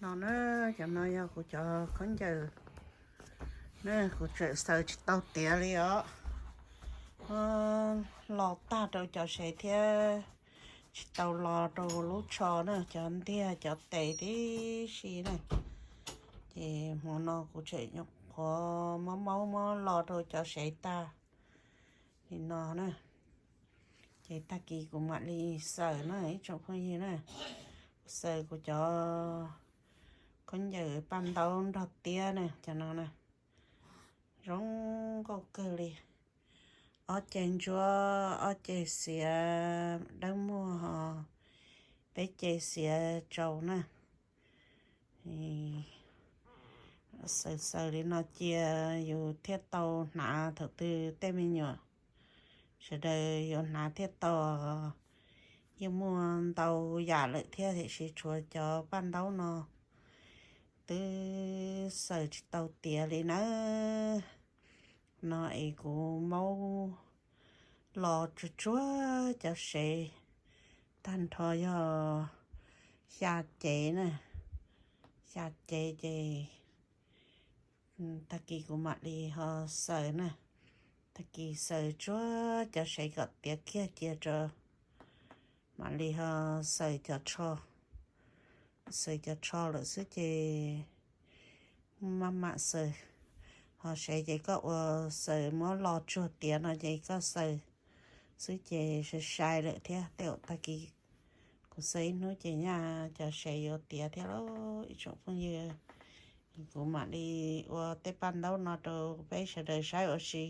No na, cov no yog kuv cov khaub ncaws na, kuv tseem xaws tsis tau tiav li os. Los tag rau cov sev thiab tsis tau los rau lub tsho na, cov ntiag cov tes tib si na. Ces hmo no kuv tseem nyuam qhuav muab maub muab los rau cov sev tag li no na. Ces tag kis kuv mam li xaws na ib tsoom phooj ywg na. Kuv xaws kuv cov khaub ncaws paj ntaub nrog tiab na, cov no na, zoo nkauj kawg li. Ob ce ntsuab, ob ce xiav dawb muag ho peb ce xiav tsaus na. Xaws xaws li no cia yus thiaj tau hnav thaum twg tej me nyuam sawv daws yuav hnav thiaj tau. Yeej muaj ntau yam lawm thiab tiam sis tshuav cov paj ntaub no twb xaws tsis tau tiav li nawb. No es kuv maub los tsuag tsuag cov sev tag nrho yog xya cev na, xya cev ces tag kis kuv mam li ho xaws na. Tag kis xaws tsuag cov sev kom tiav kiag cia rau mam li ho xaws cov tsho. Xaws cov tsho lawm xwb ces maj mam xaws. Ho sev ces koj ua xaws muab los tsuag tiav no ces koj xaws xwb ces sai sai lawm thiab. Tej zaum tag kis kuv xaws ib hnub ces nyaj cov sev yuav tiav thiab lauj ib tsoom phooj ywg. Kuv mam li ua tej paj ntaub no rau peb sawv daws saib ua si,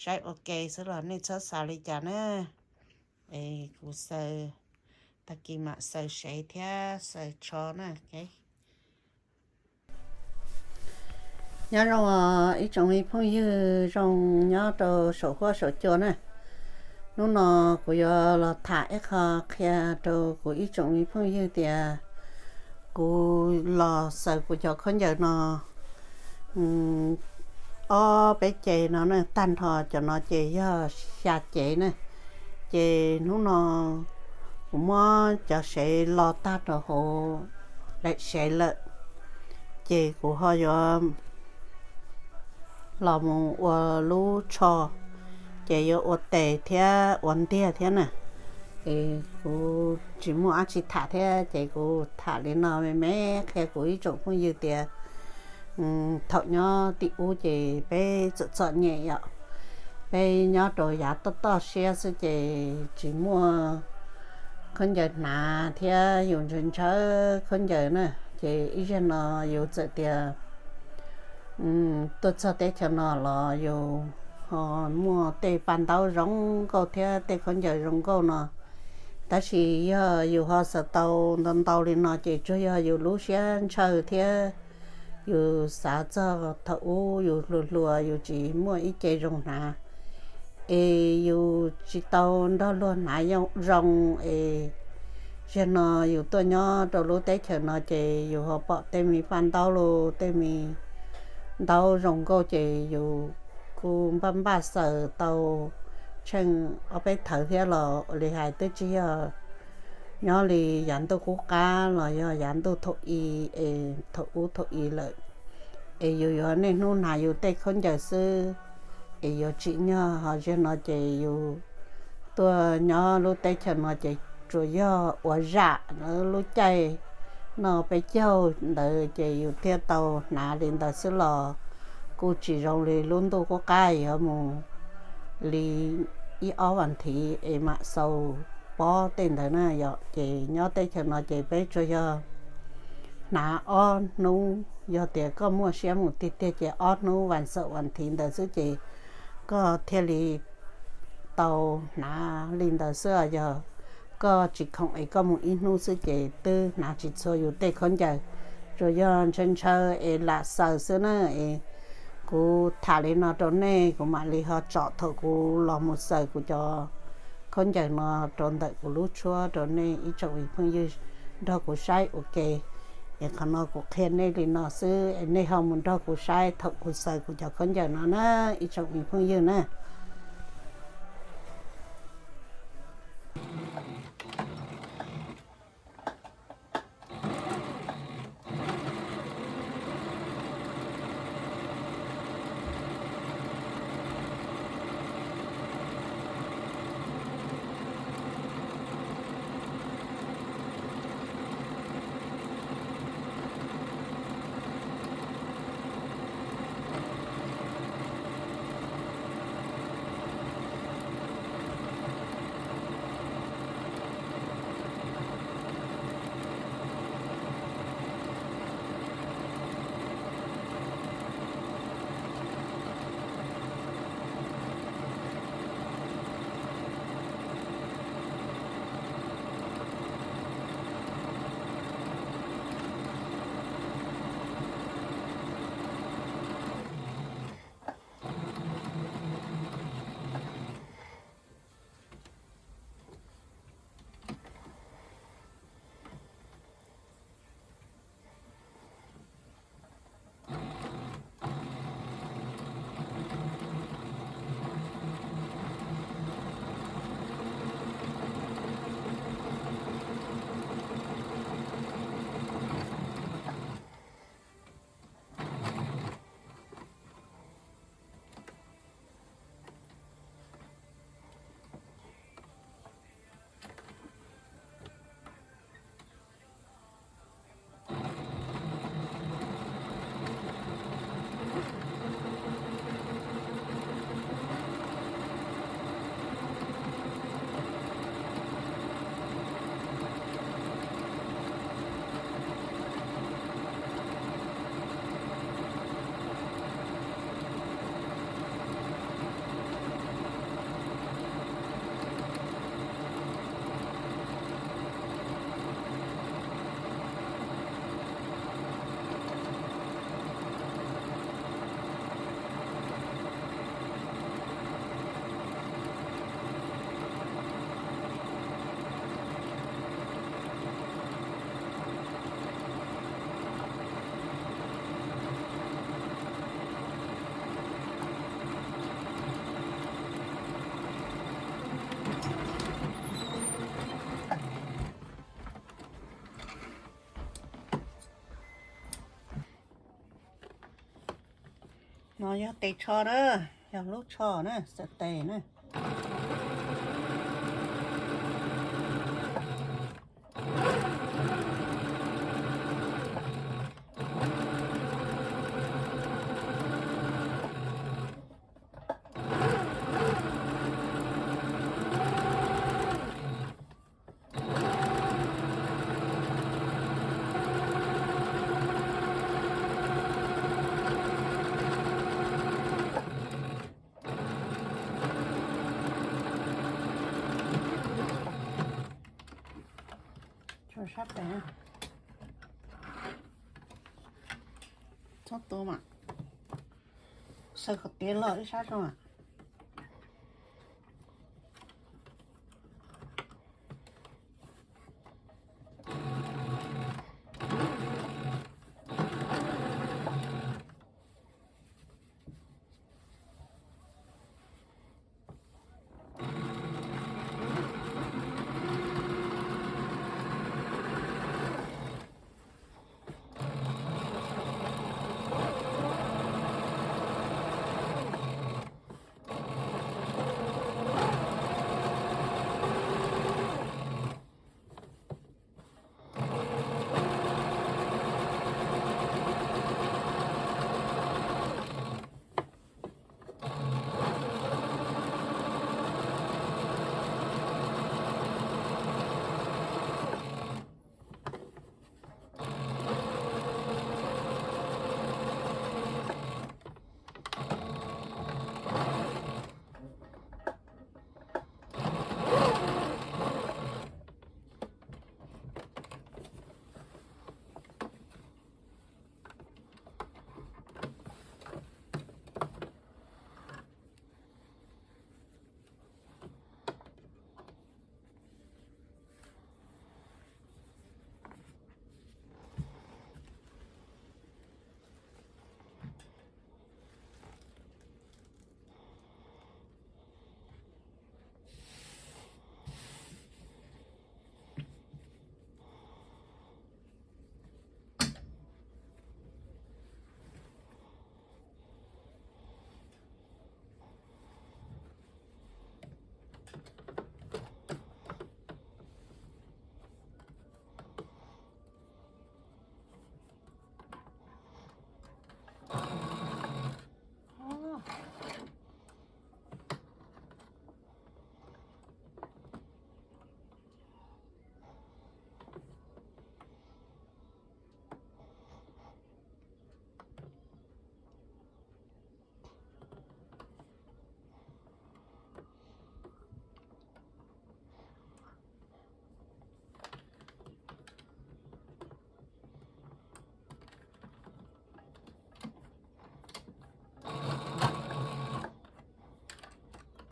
saib ua ke xwb los nej txhob xav li cas na. Es kuv xaws, tag kis mam xaws sev thiab xaws tsho na. Nyob zoo ib tsoom phooj ywg zoo nyob rau saum huab saum cua na. Hnub no kuv yuav los tham ib qho qhia rau kuv ib tsoom phooj ywg tias kuv los xaws kuv cov khaub ncaws no ob peb ce no na, tag nrho cov no ces yog xya cev na. Ces hnub no kuv muab cov sev los tag rau hauv daim sev lawm, ces kuv ho yuav los mus ua lub tsho, ces yuav ua tes thiab ua ntiag thiab na. Es kuv tsis muaj dab tsi tham thiab ces kuv tham li no me me qhia kuv ib tsoom phooj ywg tias thaum nyob tim ub ces peb txom txom nyem yom, peb nyob rau yav toj toj siab xwb ces tsis muaj khaub ncaws hnav thiab yus ntshaw ntshaw khaub ncaws na. Ces ib zaug no yus txawm tias tuaj txog teb chaws no los yus ho muaj tej paj ntaub zoo nkauj thiab tej khaub ncaws zoo nkauj no, tab sis yog yus ho xaws tau ntau ntau li no ces tsuas yog yus lub siab ntshaw thiab yus xav txog thaum ub yus hluas hluas yus tsis muaj ib ce zoo hnav, es yus tsis tau nrog luag hnav zoo es zaum no yus tuaj nyob rau lub teb chaws no ces yus ho pom tej me paj ntaub los tej me ntaub zoo nkauj ces yus kuj npaj npaj xaws tau tsheej ob peb thawv thiab los ua li hais twb tsis yog nyob li yav ntuj qub qab los yog yav ntuj thaum i es thaum ub thaum i lawm. Es yus yuav niaj hnub hnav yus tej khaub ncaws xwb es yuav tsim nyog ho zaum no ces yus tuaj nyob lub teb chaws no ces tsuas yog ua zam lub caij noj peb caug ntawd ces yus thiaj tau hnav li ntawd xwb los kuj tsis zoo li lub ntuj qub qab yuav mus li ib ob vas thiv es mam xaus pob tej ntawd na yom. Ces nyob teb chaws no ces peb tsuas yog hnav ob hnub, yog tias koj muaj siab mus tiag tiag ces ob hnub vas xaum vas thiv ntawd xwb ces koj thiaj li tau hnav li ntawd xwb. Yog koj tsis khoom es koj mus ib hnub xwb ces twb hnav tsis txhua yus tej khaub ncaws, tsuas yog ntshaw ntshaw es lam xaws xwb na. Es kuv tham li no rau nej, kuv mam li ho tsom thaum kuv los mus xaws kuv cov khaub ncaws no rau ntawm kuv lub tshuab rau nej ib tsoom phooj ywg nrog kuv saib ua ke. Es qhov no kuv qhia nej li no xwb es nej ho mus nrog kuv saib thaum kuv xaws kuv cov khaub ncaws no na ib tsoom phooj ywg na. No yog tes tsho na, yog lub tsho na, xaws tes na. Tsho sab tes, txhob tu mas, xaws kom tiav los ib sab zoo.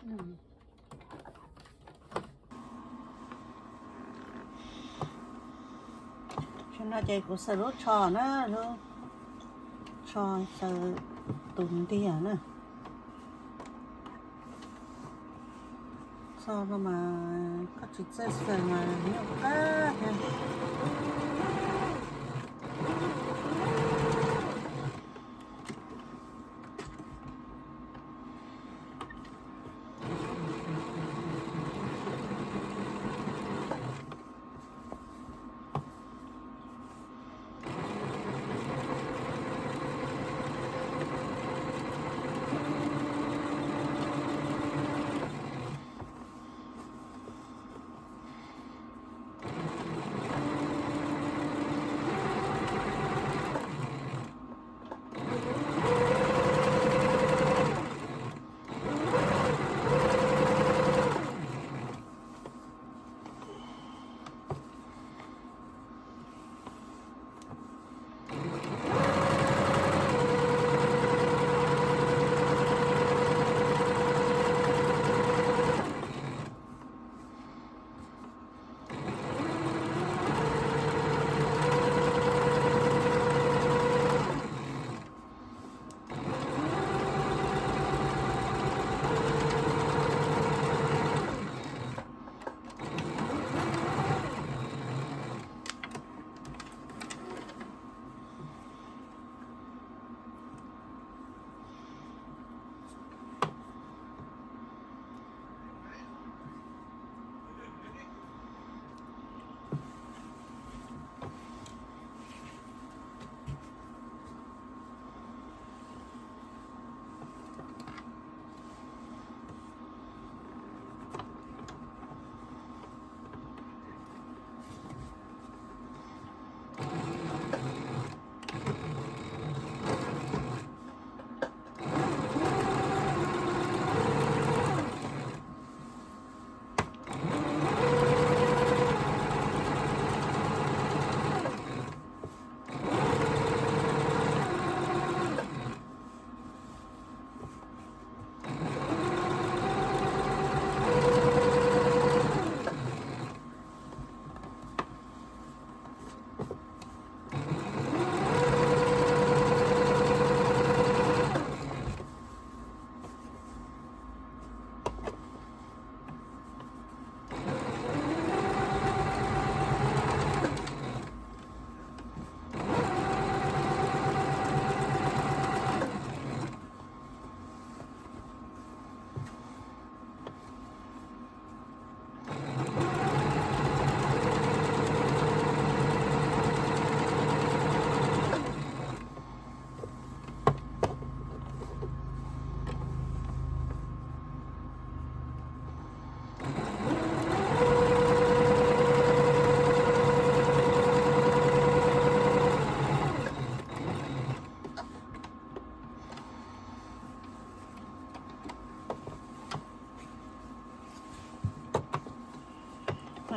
Tam sim no ces kuv xaws lub tsho na, lub tsho xaws tus ntiag na. Tsho no mas koj tsis txawj xaws mas nyuaj qab thiab.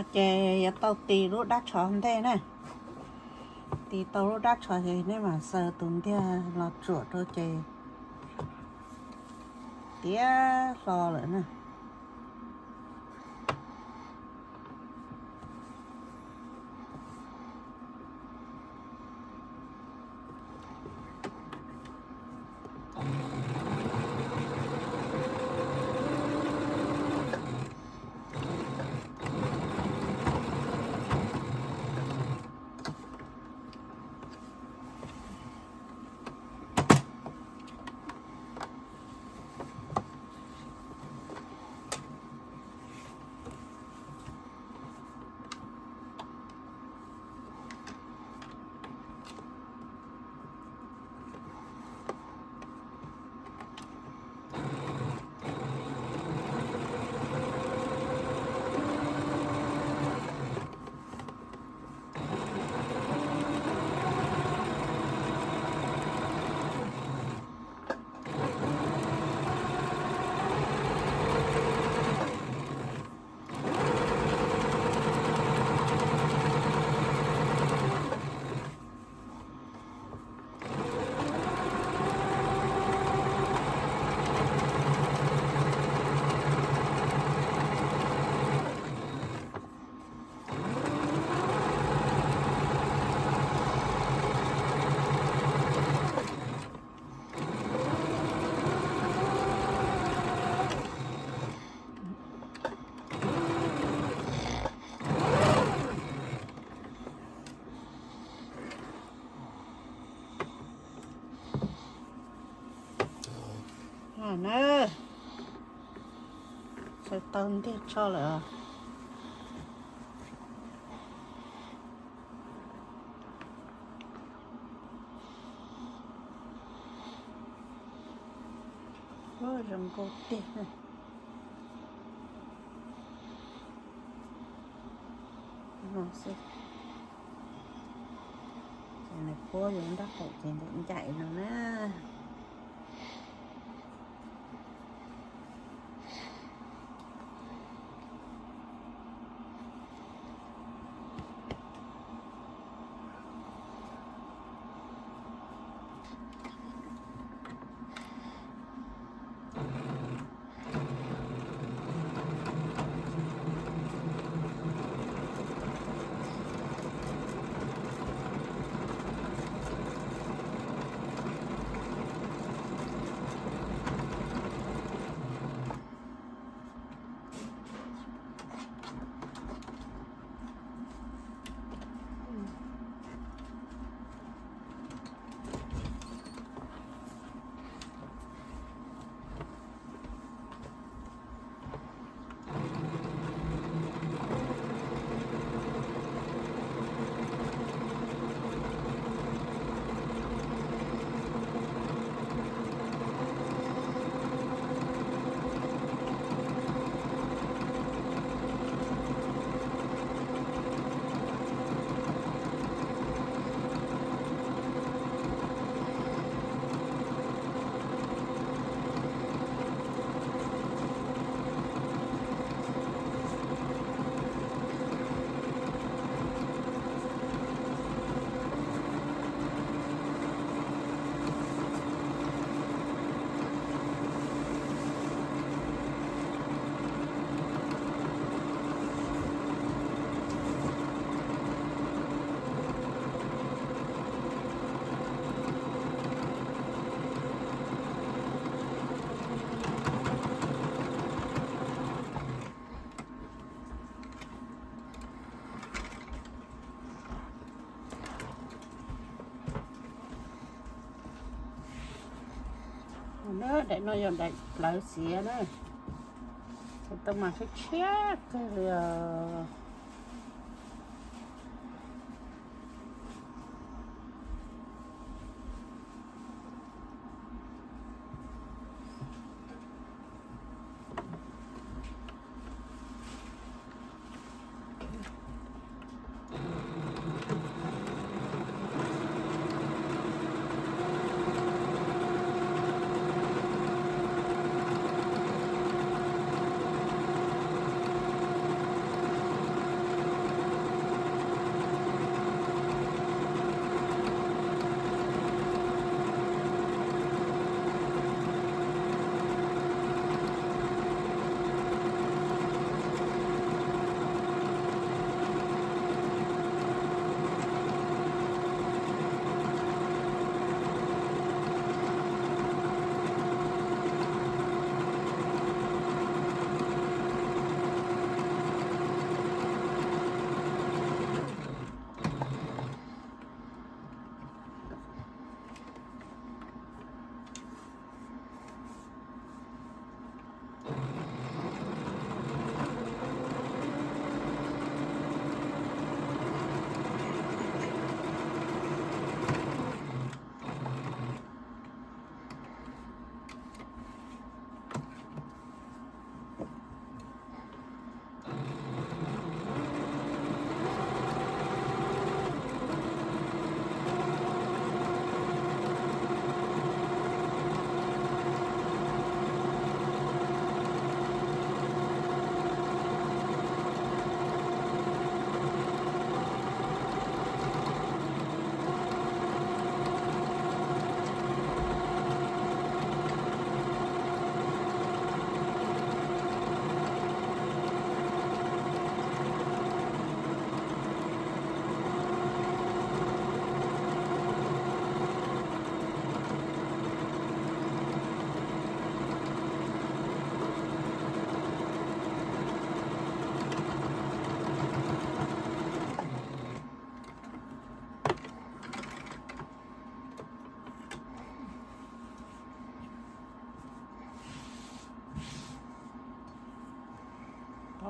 Ces yuav tau tis lub dab tsho ntej na. Tis tau lub dab tsho ces nej mam xaws tus ntiag los tsuam rau ces tiav hlo lawm na. Na, xaws tau ntiag tsho lawm. Zoo nkauj tiag. No xwb. Ces nws puab yuav nraub qaum ces ncaim ncaim no na. Daim no yog daim plawv xiav na, tau mas tshiab tshiab kawg li os.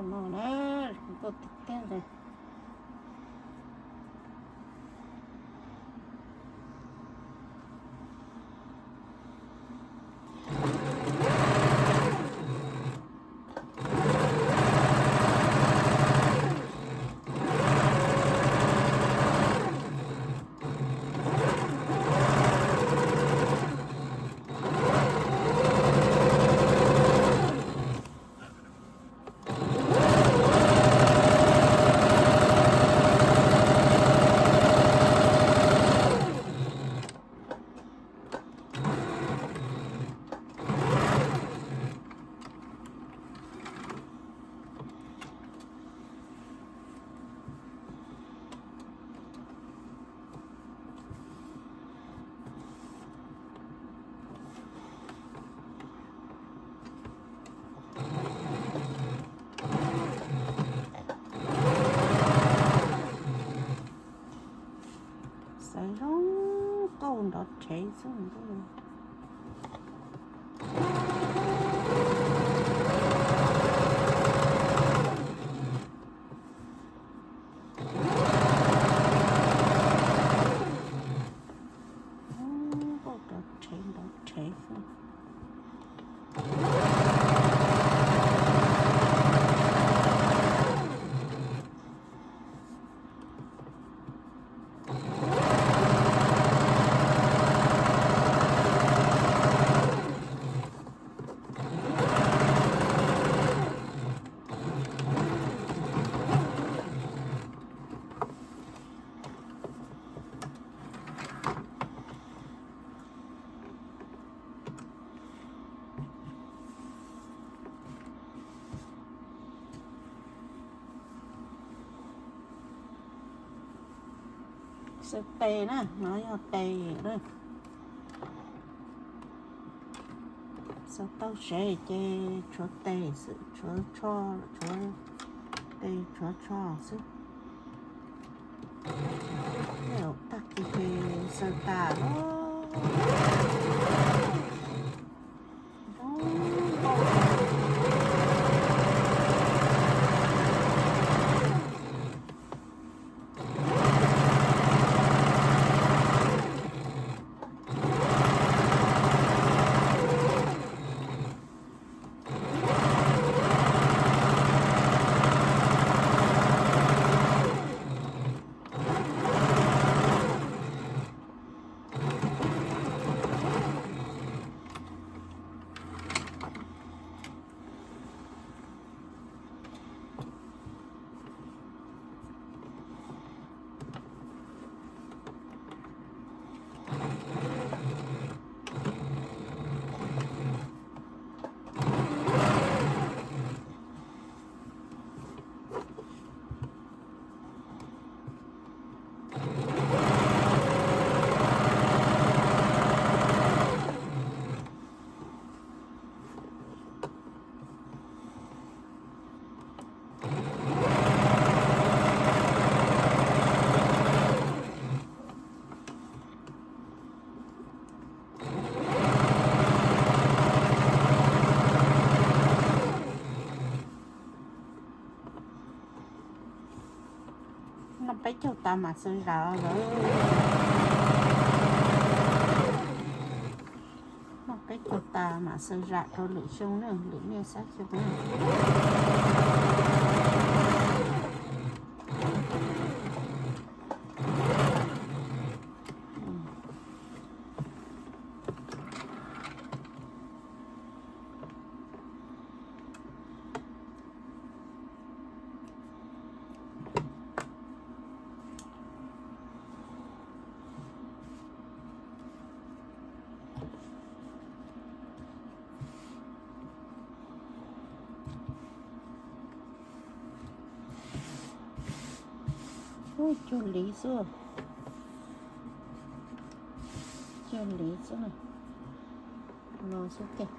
No na, kuv tuaj tiag tiag ntag. Xaiv zoo nkauj nrov rhev xwb. Nkauj nrov rhev nrov rhev xwb. Xaws tes na, no yog tes na. Xaws tau sev ces tshuav tes xwb, tshuav tsho, tshuav tes tshuav tsho xwb. Tag kis ces xaws tas lawm. Noj peb caug tas mam xaws zam lawm. Noj peb caug tas mam xaws zam rau lwm xyoo na, lwm niaj xab xyoo na. Ub, cuag liv xwb. Cuag liv xwb na. No xwb tiag.